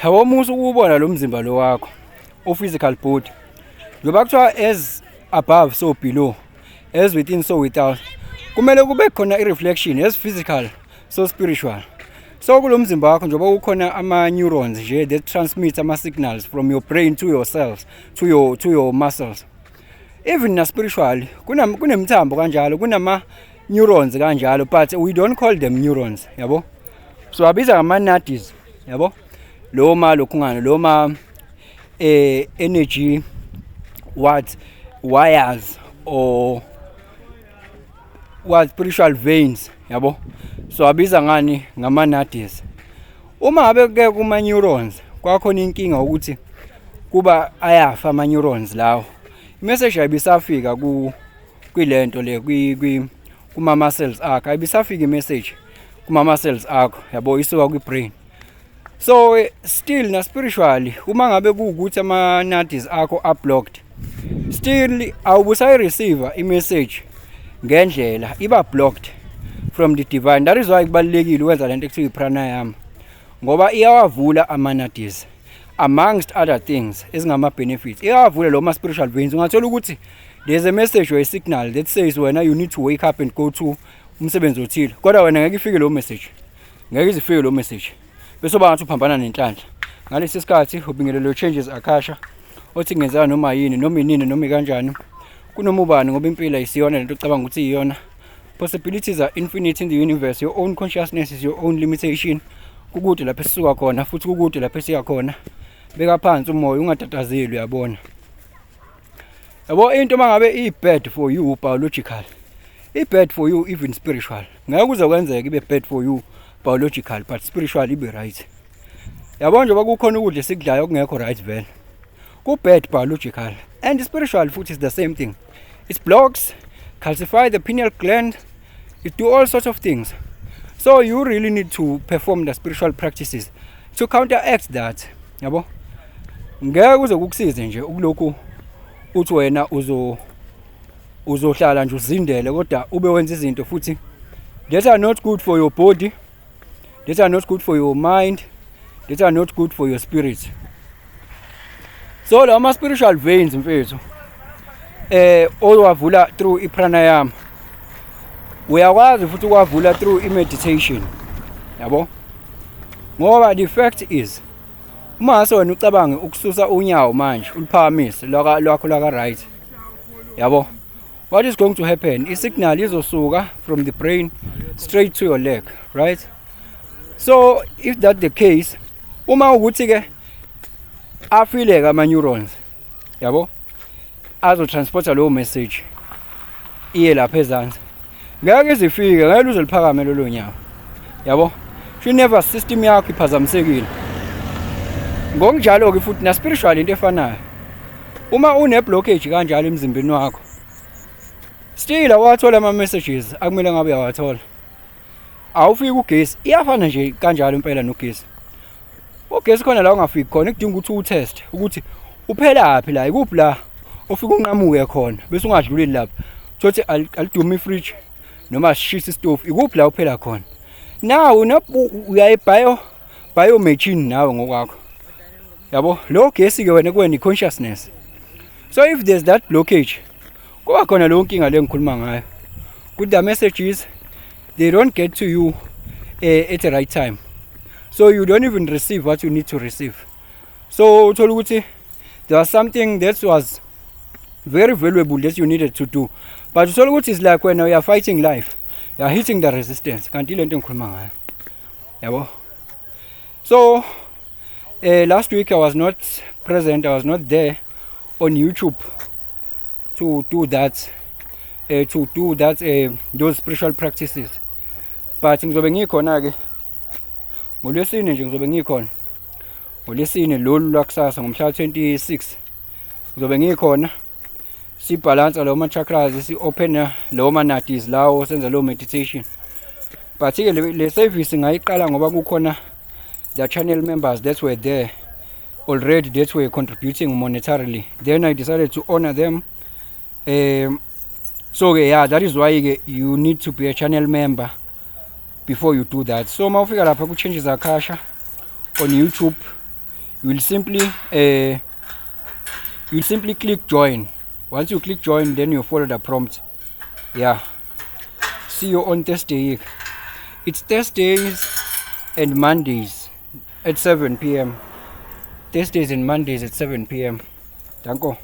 Yabo, musa ukuwubona lo mzimba lo wakho, u-physical body, njengoba kuthiwa as above so below, as within so without, kumele kube khona i-reflection, as physical so spiritual. So kulo mzimba wakho, njengoba kukhona ama-neurons nje that transmit ama-signals from your brain to your cells, to your muscles, even na spiritually kunemithambo kanjalo, kunama neurons kanjalo, but we don't call them neurons, yabo. So abiza ngama nadis, yabo, lo ma lokhungana lo ma energy what wires or what spiritual veins, yabo. So abiza ngani? Ngama nadis. Uma ngabe ke kuma neurons kwakhona inkinga ukuthi kuba ayafa ama neurons lawo, imessage ayibisafika ku kwilento le kwi kuma muscles akho, ayibisafika imessage kuma muscles akho, yabo, isuka kwi brain. So still na spiritually, uma ngabe kuwukuthi ama nadis akho are blocked, still awubusayi-receive imessage ngendlela, iba blocked from the divine. That is why kubalulekile ukwenza lento ekuthiwa i-pranayama, ngoba iyawavula ama-nadis, amongst other things ezingama-benefits. Iyawavula lo ma-spiritual veins. Ungathola ukuthi there's a message or a signal that says wena you need to wake up and go to umsebenzi othile, kodwa wena ngeke ifike lo message, ngeke ize ifike lo message, bese uba ngathi uphambana nenhlanhla. Ngalesi sikhathi ubingelelo Changes Akasha, othi kungenzeka noma yini, noma inini, noma ikanjani, kunoma ubani, ngoba impilo ayisiyona lento ocabanga ukuthi iyona. Possibilities are infinite in the universe. Your own consciousness is your own limitation. Kukude lapho esisuka khona futhi kukude lapho esiya khona. Beka phansi umoya, ungatatazeli. Uyabona, yabo, into mangabe i-bad for you biological, i-bad for you even spiritual. Ngeke kuze kwenzeke ibe bad for you biological but spiritual ibe right, yabo. Njengoba kukhona ukudla esikudlayo okungekho right, vele ku-bad biological and spiritual futhi is the same thing. It blocks, calcify the pineal gland, it do all sorts of things. So you really need to perform the spiritual practices to counteract that, yabo. Ngeke kuze kukusize nje ukulokhu uthi wena uzohlala nje uzindele, kodwa ube wenza izinto futhi that are not good for your body, that are not good for your mind, that are not good for your spirit. So lawa ma spiritual veins, mfethu, owavula through ipranayama, uyakwazi futhi ukwavula through i-meditation, yabo, ngoba the fact is uma ngase wena ucabange ukususa unyawo manje uliphakamise lwakho lwaka right, yabo, what is going to happen? I-signal izosuka from the brain straight to your leg, right? So if that the case, uma ukuthi ke afile ama neurons, yabo, azotransporta lowo message iye lapha ezansi, ngeke izifike, ngeke luze liphakame lolo nyawo, yabo. Sho nervous system yakho iphazamisekile. Ngokunjalo ke futhi na spiritual into efanayo, uma une blockage kanjalo emzimbeni wakho, still awathola ama messages akumele ngabe uyawathola, awufiki ugesi. Iyafana nje kanjalo impela nogesi. Ugesi khona la ungafiki khona, kudinga ukuthi utest ukuthi uphelaphi la, ikuphi la ofika unqamuke khona, bese ungadluleli lapha. Thothi alidumi ifridge noma sishisa isitofu, ikuphi la uphela khona? Now uyayi bio machine nawe ngokwakho, yabo. Lo gesi ke wena kuwena i-consciousness. So if there's that blockage, kuba khona leyo nkinga le ngikhuluma ngayo, good, the messages, they don't get to you at the right time, so you don't even receive what you need to receive. So uthola ukuthi there was something that was very valuable that you needed to do, but uthola ukuthi it's like when you are fighting life, you are hitting the resistance. Kanti ile nto engikhuluma ngayo, yabo. So last week I was not present, I was not there on YouTube to do that, those spiritual practices, but ngizobe ngikhona ke ngolwesine nje. Ngizobe ngikhona ngolwesine lolu lwakusasa, ngomhla 26 ngizobe ngikhona, sibhalansa lawo ma-chakras, si-open lawo ma-nadis lawo, senza leyo meditation. But ke le service ngayiqala ngoba kukhona the channel members that were there already that were contributing monetarily. Then I decided to honor them. So ke yeah, that is why ke you need to be a channel member before you do that. So mawufika lapha ku Changes Akasha on YouTube. You will simply click join. Once you click join, then you follow the prompt. Yeah, see you on Thursday. It's Thursdays and Mondays at 7 p.m. Thursdays and Mondays at 7 p.m. Danko.